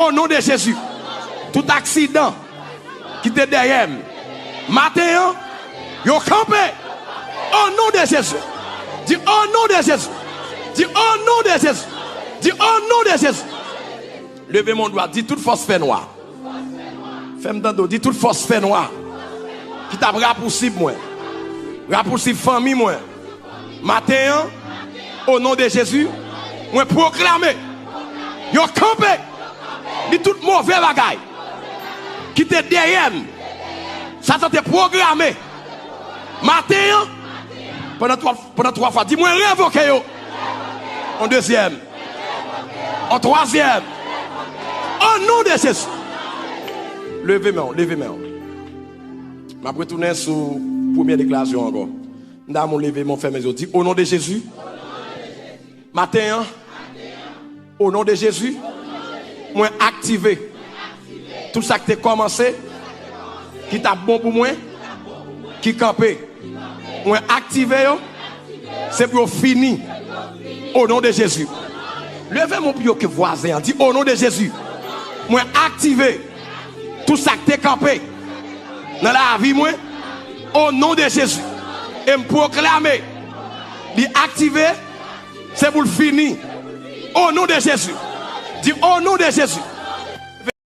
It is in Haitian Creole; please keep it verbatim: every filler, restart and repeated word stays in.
O non de Jezi, tout aksidan ki te dèyè m, maten an, yo kanpe. O non de Jezi. Di, o non de Jezi. Di, o non de Jezi. Di, o non de Jezi. Leve men w dwat, di, tout fòs fènwa. Fè m tande w, di, tout fòs fènwa ki t ap rapousib mwen, rapousib fanmi mwen, maten an, o non de Jezi, mwen pwoklame, yo kanpe. Di, tout move bagay ki te dèyè m, Satan te pwograme, maten an, pandan twa, pandan twa fwa, di, mwen revoke yo. Yon dezyèm. Yon twazyèm. O non de Jezi. Leve men w, leve men w. M ap retounen sou premye deklarasyon ankò. M ta moun leve men w, fèmen zye w, di, o non de Jezi. Maten an, o non de Jezi, mwen aktive tout sa k te kòmanse, ki t ap bon pou mwen, ki kanpe. Mwen aktive yo, se pou yo fini. O non de Jezi. Leve men w pi wo ke vwazen an. Di, o non de Jezi, mwen aktive tout sa k te kanpe nan lavi mwen. O non de Jezi. E m pwoklame, li aktive, se pou l fini. O non de Jezi. Di, o non de Jezi.